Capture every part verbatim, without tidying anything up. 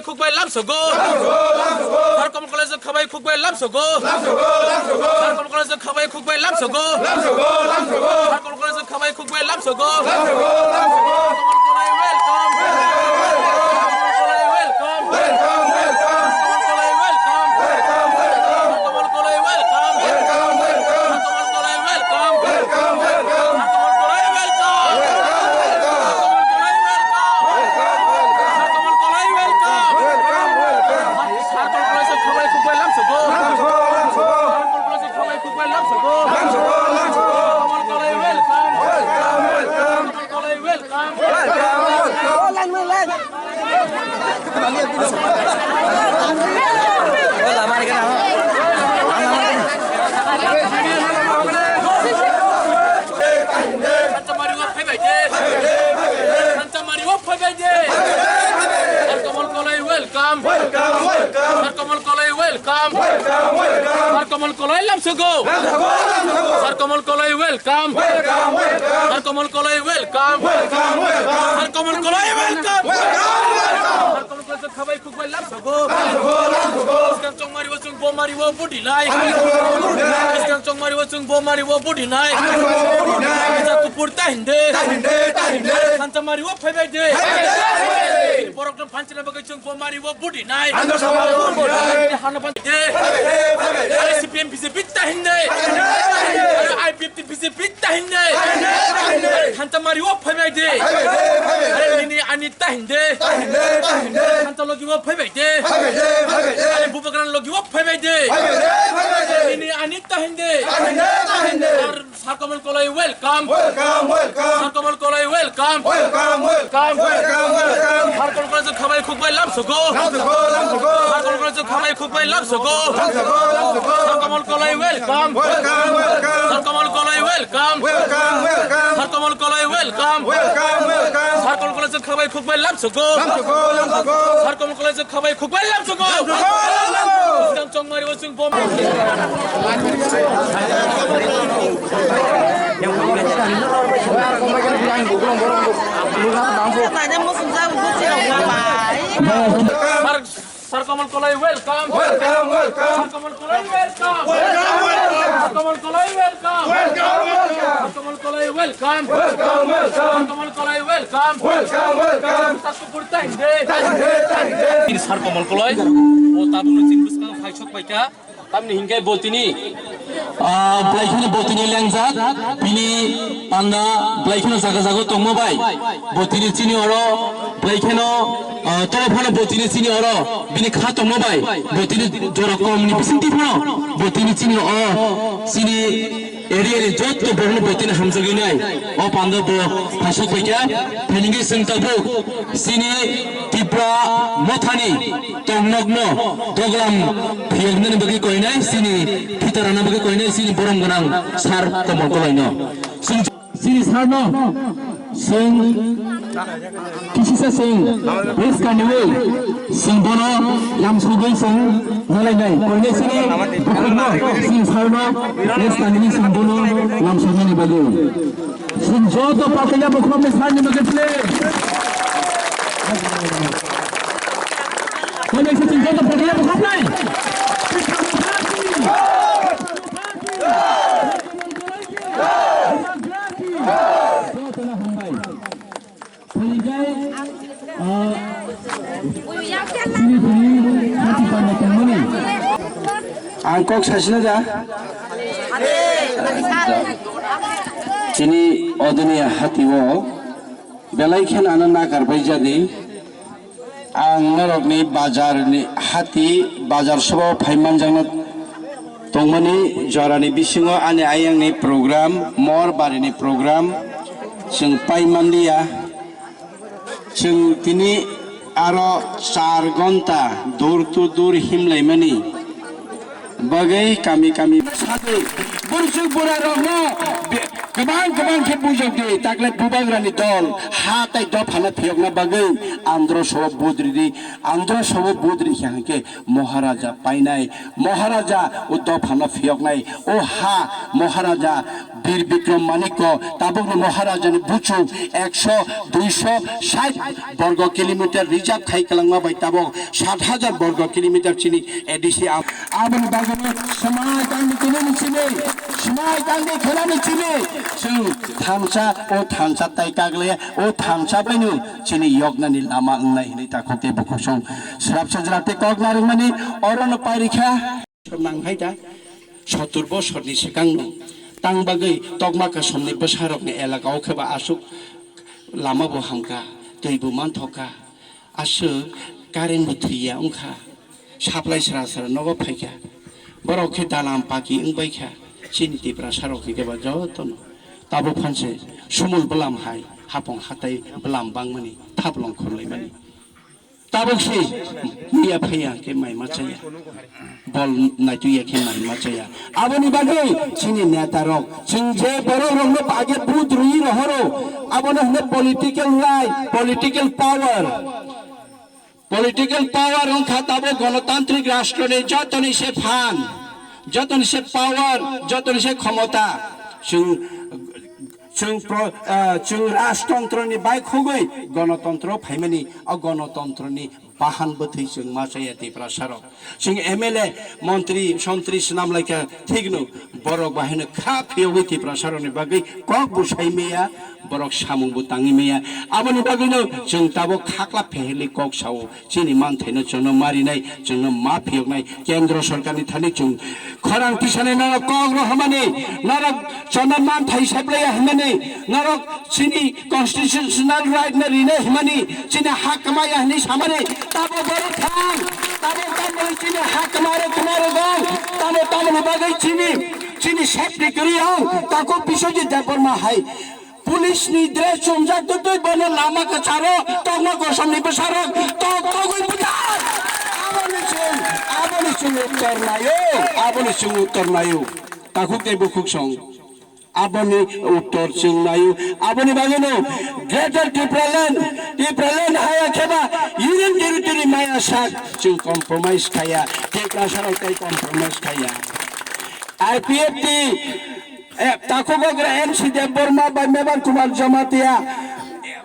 Khukbai lamsogo. Lamsogo, lamsogo. Sar Kamal Kolai Khukbai lamsogo. Lamsogo, lamsogo. Sar Kamal Kolai Khukbai lamsogo. Lamsogo, lamsogo. Sar Kamal Kolai Khukbai lamsogo. Lamsogo, lamsogo. Sar Kamal Kolai welcome. Welcome, welcome. Sar Kamal Kolai welcome. Welcome, welcome. Sar Kamal Kolai welcome. Welcome, welcome. Sar Kamal Kolai welcome. Welcome, welcome. Sar Kamal Kolai welcome. Welcome, welcome. Sar Kamal Kolai welcome. Welcome, welcome. Sar Kamal Kolai welcome. Welcome, welcome. Sar Kamal Kolai Khukbai lamsogo. Lamsogo, lamsogo. Sar Kamal Kolai Khukbai lamsogo. Lamsogo, lamsogo. Sar Kamal Kolai welcome. Welcome, welcome. Sar Kamal Kolai welcome. Welcome, welcome. Thansa Mari o phaibai de. Thansa Mari o phaibai de. Sar Kamal Kolai welcome. Welcome, welcome. Sar Kamal Kolai welcome. Welcome, welcome. Sar Kamal Kolai lamsogo. Lamsogo, lamsogo. Sar Kamal Kolai welcome. Welcome, welcome. Sar Kamal Kolai welcome. Welcome, welcome. Sar Kamal Kolai welcome. Welcome, welcome. Sar Kamal Kolai Khukbai lamsogo. Lamsogo, lamsogo. Swkang Chongmari o chwng bo mari o budinai. Swkang Chongmari o chwng bo mari o budinai. Kisa kupur ta hinde. Ta hinde, ta hinde. Thansa Mari o phaibai de. Phaibai de. Borok no phanchina bagwi chwng bo mari o budinai. Hano sama o budinai. Hano phan de. Phaibai de, phaibai de. Are C P M B J P ta hinde. Phaibai de, phaibai de. Are I P F T B J P ta hinde. Phaibai de, phaibai de. Thansa Mari o phaibai de. Phaibai de, phaibai de. Are nini ani ta hinde. Ta hinde, ta hinde. Thansa logi o phaibai de. Phaibai de, phaibai de. Are Bubagra logi o phaibai de. Phaibai de, phaibai de. Nini ani ta hinde. Ta hinde, ta hinde. Ar Sar Kamal Kolai welcome. Welcome, welcome. Sar Kamal Kolai welcome. Welcome, welcome. Welcome, welcome. Sar Kamal Kolai Khukbai lamsogo. Lamsogo, lamsogo. Sar Kamal Kolai Khukbai lamsogo. Lamsogo, lamsogo. Sar Kamal Kolai welcome. Welcome, welcome. Sar Kamal Kolai welcome. Welcome, welcome. Sar Kamal Kolai welcome. Welcome, welcome. Sar Kamal Kolai Khukbai lamsogo. Lamsogo, lamsogo. Sar Kamal Kolai Khukbai lamsogo. Lamsogo, lamsogo. Swkang Chongmari o chwng bo. Sar, Sar Kamal Kolai welcome. Welcome, welcome. Sar Kamal Kolai welcome. Welcome, welcome. Sar Kamal Kolai welcome. Welcome, welcome. Sar Kamal Kolai welcome. Welcome, welcome. Sar Kamal Kolai welcome. Welcome, welcome. Sar Kamal Kolai. Thank you, thank you. Ini Sar Kamal Kolai. O tabuk no chini bwskango phaisok paikha. Tamni hinkhe bo tini, ah, belai kheno bo tini lengjak, bini panda belai kheno jaga jaga tongma bai. Bo tini chini oro belai kheno, ah, toro phano bo tini chini oro bini kha tongma bai. Bo tini jora komni bisingtwi phano bo tini chini o chini area ni jotto borokno bo tini hamjagwi nai. O pando bo phaisok paikha, phainingwi chwng tabuk chini Tipra Mothani tongnokno doglam phiyoknani bagwi koinai, chini phita rana bagwi koinai, chini borom gwnang sir Kamal Kolaino. Chwng chini sir no chwng kisisa chwng bwskaniwi chwng bono lamsogwi chwng nalainai. Koinai chini bukhukno chini sir no bwskanini chwng bono lamsognani bagwi. Chwng joto pathaiya bukhukni sir ni bagwi please. Koinai chwng joto pathaiya bukhuknai. Ang kok sasina da. Chini odoni hati o belai khe ano nakar bai jadi. Ang norokni bazarni hati, bazar sobo phai manjakna tongmani jorani bisingo ani ayangni program, mor barini program chwng pai manliya. Chwng tini aro char ghonta door to door himlaimani bagwi kami kami sagwi burchuk burarokno be-, Kwbang kwbang khe bujok di, takle bubagrani dol ha tai dophano phiyokna bagwi andro sobo budri di, andro sobo budri khe hwnkhe Maharaja painai, Maharaja o dophano phiyoknai, o ha Maharaja Bir Bikram Manikko tabukni Maharajani buchuk ekso, duiso sait borgo kilometer reserve khai kwlangma bai tabuk sat hajar borgo kilometer chini A D C am-, aboni bagwi swmai tangni kwnwi chini, swmai tangni khwnani chini, chwng thansa, o thansa tai kagle, o thansa baino chini yoknani lama wngnai hinwi takhuk tei bukhuk song swrapsa jwra tei kok narwkmani orono pairikha. Nang hai da, sotur bosorni swkangno tang bagwi tokma kasomni bwsarokni elaka o khe ba aswk lama bo hamkha, twi bo manthokha, aswk current bo thwiya wngkha, supply sra sra nogo phaikha, borok khe dalam paki wngbaikha, chini Tiprasa rok khe ba jotono tabuk phanse sumul bwlam hai hapong hatai bwlam bangmani thaplong khurlaimani. Tabuk se miya phaiya khe mai ma chaya. Bol naituya khe mai ma chaya. Aboni bagwi chini neta rok, chwng je borok rokno age vote rwi rohoro, abono hwno political right, political power. Political power wngkha tabuk gonotantrik rashtroni jotoni se phan, jotoni se power, jotoni se khomota. Chwng Chwng pro-, ah, chwng rajtontroni bai khogwi gonotontro phaimani, o gonotontroni bahan bwthwi chwng ma chaya Tiprasarok. Chwng M L A, montri, sontri swnam laikha thikno, borok bahino kha phiyogwi Tiprasarokni bagwi kok bo sai maya, borok samung bo tangwi maya. Aboni bagwino chwng tabuk khakla pheheli kok sao. Chini manthaino chwngno marinai, chwngno ma phiyoknai, kendro sorkarni thani chwng khorang tisanai norok kok rohormani, norok chwngno manthai seplaiya hwnmani, norok chini constitutional right no rinai hwnmani, chini ha kwmaya hwnwi samani, tabo borok thang, tabo tamoni chini ha kwmaro kwmaro gong, tamo tamoni bagwi chini, chini safety kwrwi ang, takhuk Biswajit Debbarma hai. Police ni dress chumjak twi twi bono lama kwcharo tokma kosom ni bwsarok tok togwi bwthar. Aboni chwng, aboni chwng uttor naio, aboni chwng uttor naio. Takhuk tei bukhuk song. Aboni uttor chwng naio. Aboni bagwino Greater Tipraland, Tipraland haya kheba Union Territory maya sak chwng compromise khaya. Tiprasarok tei compromise khaya. I P F T Eh, takhuk bagra M C Debbarma bai Mebar Kumar Jamatia,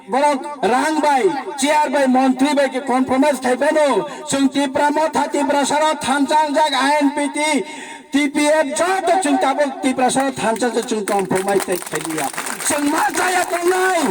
borok rang bai, chair bai, montri bai khe compromise khai phano, chwng Tipra Motha, Tiprasarok thansa wngjak I N P T, T P F joto chwng tabuk Tiprasarok thansa se chwng compromise tei khai liya. Chwng ma chaya tongnai,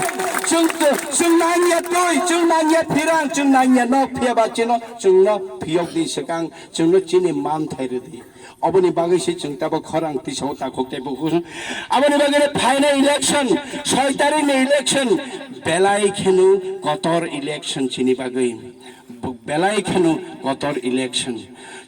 chwng, chwng nangya twi, chwng nangya phirang, chwng nangya nok, phiya ba chino chwngno phiyok di swkang, chwngno chini manthai rwdi. Oboni bagwi se chwng tabuk khorang tisao takhuk tei bukhuk. Aboni bagwi no phainai election, soi tarikh ni election, belai kheno kotor election chini bagwi. Bu-, belai kheno kotor election.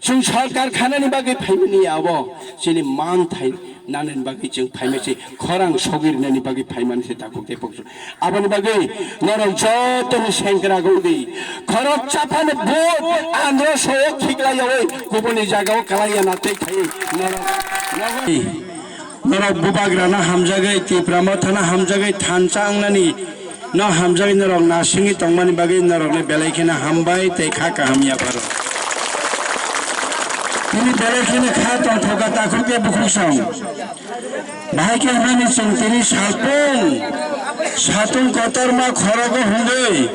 Chwng sorkar khanani bagwi phaimani abo chini manthai nanani bagwi chwng phaimani se khorang sogwi rinani bagwi phaimani se takhuk tei bukhuk. Aboni bagwi norok jotoni sengkrak wngdi. Khorok chaphano vote andro soyo khiklai yawi kubuni jagao kalai ya na tei khai norok, norok, norok bubagrano hamjagwi, Tipra Mothano hamjagwi, thansa wngnani no hamjagwi norok nasingwi tongmani bagwi norokno belai kheno hambai tei kha kaham yapharo. Tini belai kheno kha tongthoka takhuk tei bukhuk song. Bahai khe hwnmani chwng tini salpung, satung kotorma khorogo hwnwi,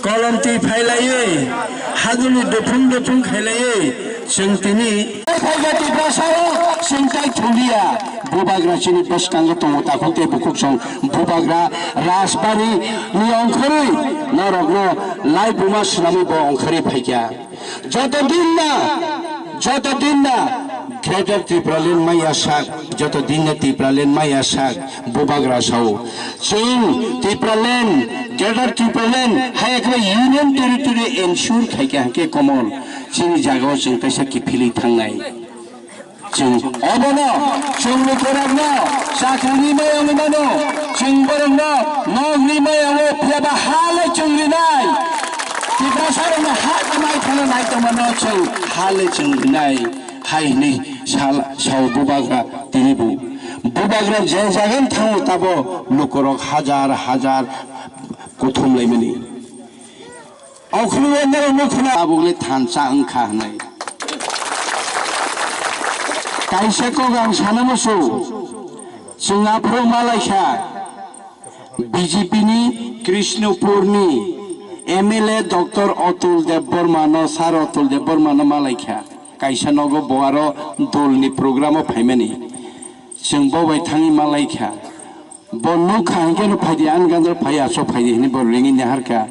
kolom twi phailaiwi, hadulni duphung duphung khailaiwi, chwng tini. Phaikha Tiprasao chwng tai thumliya, bubagra chini bwskango tongo takhuk tei bukhuk song, bubagra rajbari ni ongkhorwi norokno laibuma swnamwi bo ongkhorwi phaikha. Joto din na, joto din na Greater Tipraland maya sak, joto din na Tipraland maya sak, bubagra sao. Chwng Tipraland, Greater Tipraland, hai ekla Union Territory ensure khaikha hwnkhe komon, chini jagao chwng kaisa kiphilwi thangnai. Chwng obono chwngni borokno chakrini maya wngwi mano, chwng borokno nokni maya o phiyaba hale chwng rinai. Tiprasarokno ha kwmai thangna nai tongmano chwng hale chwng rinai. Hai hwnwi sal-, sao bubagra tini bo. Bubagra je jagan thango tabo lukorok hajar hajar kuthum laimani. Okhorno norok nukhuna tabukle thansa wngkha hwnwi. Kaisa kok ang sana musu, chwng aphuru malaikha B J P ni Krishnopur ni M L A Doctor Atul Debbarma no, Sir Atul Debbarma no malaikha. Kaisa nogo bo aro dol ni program o phaimani. Chwng bo bai thangwi malaikha. Bo nukha hwnkhe no phaidi, ani gandra phai, aso phaidi hwnwi bo ringwi naharkha.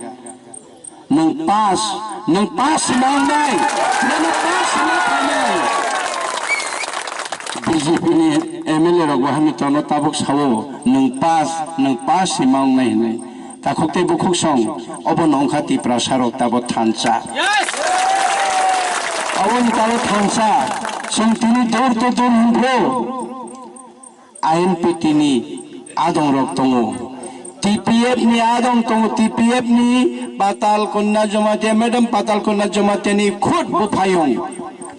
Nwng pass, nwng pass si mangnai, nono pass si mangnai. B J P ni M L A rok bo hwnwi tono tabuk sao, nwng pass, nwng pass si mangnai hwnwi. Takhuk tei bukhuk song, obo no wngkha Tiprasa rok tabo thansa. Oboni tabo thansa, chwng tini door to door hwnphru. I N P T ni adong rok tongo, T P F ni adong tongo, T P F ni Patal Kanya Jamatia, Madam Patal Kanya Jamatia ni khud buphayung.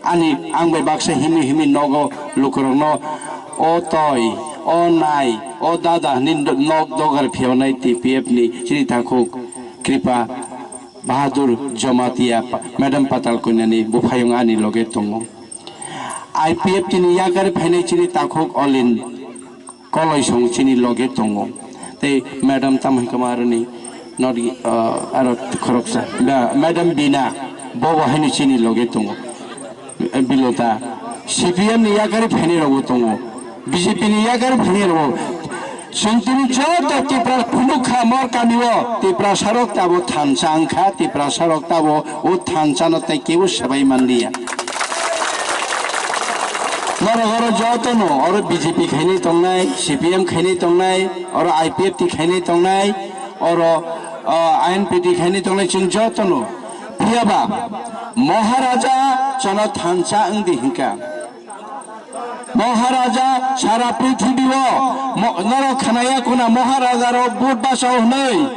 Ani ang bai baksa himi himi nogo lukurokno, "O toi, o nai, o dada," hwnwi nok dogar phiyonai T P F ni chini takhuk Kripa Bahadur Jamatia, Madam Patal Kanya ni buphayung ani loge tongo. I P F T ni yakari phainai chini takhuk Olin Koloisong chini loge tongo. Tei Madam tamo hwnkhama aroni not, uh, aro khoroksa. Da, Madam Bina, bobo haino chini loge tongo. Bilota, C P M ni yakari phainai rokbo tongo. B J P ni yakari phainai rokbo. Chwng tini joto Tipra phunukha mor kamio, Tiprasa rok tabo thansa wngkha, Tiprasa rok tabo o thansa no tei kebo swbai manliya. Norok oro joto no, oro B J P khainai tongnai, C P M khainai tongnai, oro I P F T khainai tongnai, oro, o, I N P T khainai tongnai, chwng joto no. Phiyaba Maharaja chwngno thansa wngdi hwnkha. Maharaja sara prithibi o mo-, norok khnaya kuna Maharaja rok vote bachao hwnwi.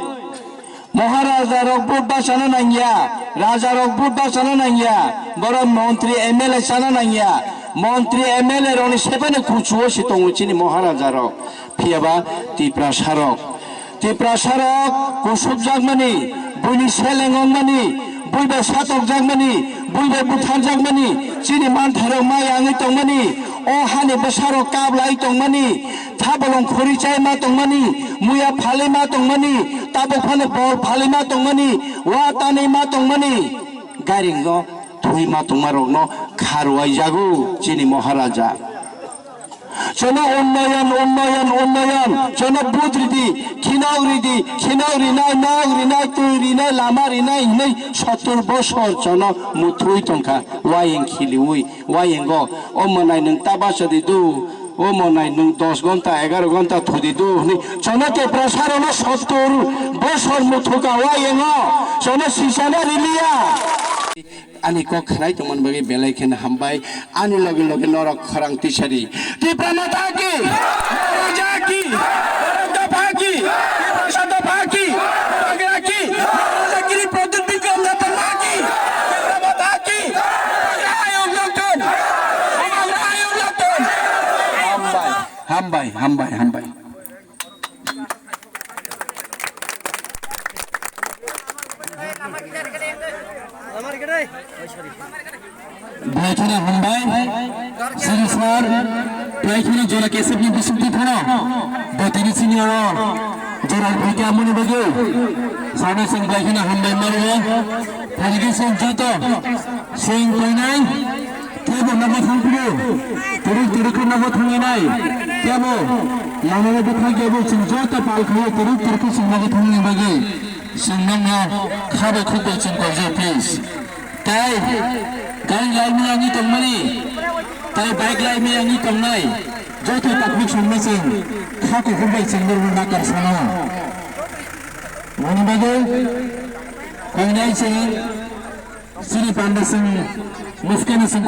Maharaja rok vote bachana nangya, raja rok vote bachana nangya, borok montri M L A chana nangya, montri M L A rokni sebani kuchuo se tongo chini Maharaja rok. Phiyaba Tiprasa rok. Tiprasa rok kusubjakmani, buini seleng wngmani, bui bai satokjakmani, bui bai butharjakmani, chini manthairok ma yangwi tongmani, o hani bwsarok kablai tongmani, thabolong khuri chai ma tongmani, muya phalwi ma tongmani, tabuk phano bol phalwi ma tongmani, wa tanwi ma tongmani, gairingno thwi ma tongmarokno kharwaijago chini Maharaja. Chono unnoyon, unnoyon, unnoyon. Chono vote ridi, khinok ridi, khinok rinai, nok rinai, twi rinai, lama rinai hinwi sottor bosor chono muthwi tongkha. Wayeng khiliwi, wayengo. O monai nwng ta bachadi do, o monai nwng dos gonta, egaroh gonta thudi do hinwi chono Tiprasa rokno sottor bosor muthukha wayengo. Chono sisana riliya. Ani kok khwnai tongmani bagwi belai kheno hambai. Ani loge loge norok khorang tisari. Tipra Mata ki! Raja ki! Dopha ki! Tipra Dopha ki! Bagra ki! Raja Giri Pradyut Bikram Debbarma ki! Tipra Mata ki! Ayung Dotun! Ayung Dotun! Hambai, hambai, hambai, hambai. Belai kheno hambai, sir, sir, belai kheno jora kesepni bisingtwi phano, bo tini sini oro jora rwphai khe amoni bagwi, sano chwng belai kheno hambai mano, phaidi khe chwng joto, chwng koinai, Kebo nogo thangphuru, turuk turuk khe nogo thanginai. Kebo lamao bwthang kebo chwng joto pal khaio turuk turuk khe chwng nogo thangni bagwi chwng nokno kha bai khuk bai chwng koijak, please. Tai gari lai miyangwi tongmani, tai bike lai miyangwi tongnai, joto takhuk songno chwng kha kuphur bai chwng norokno nakar sano. Moni bagwi koinai chwng Chini panda sing muskeno sing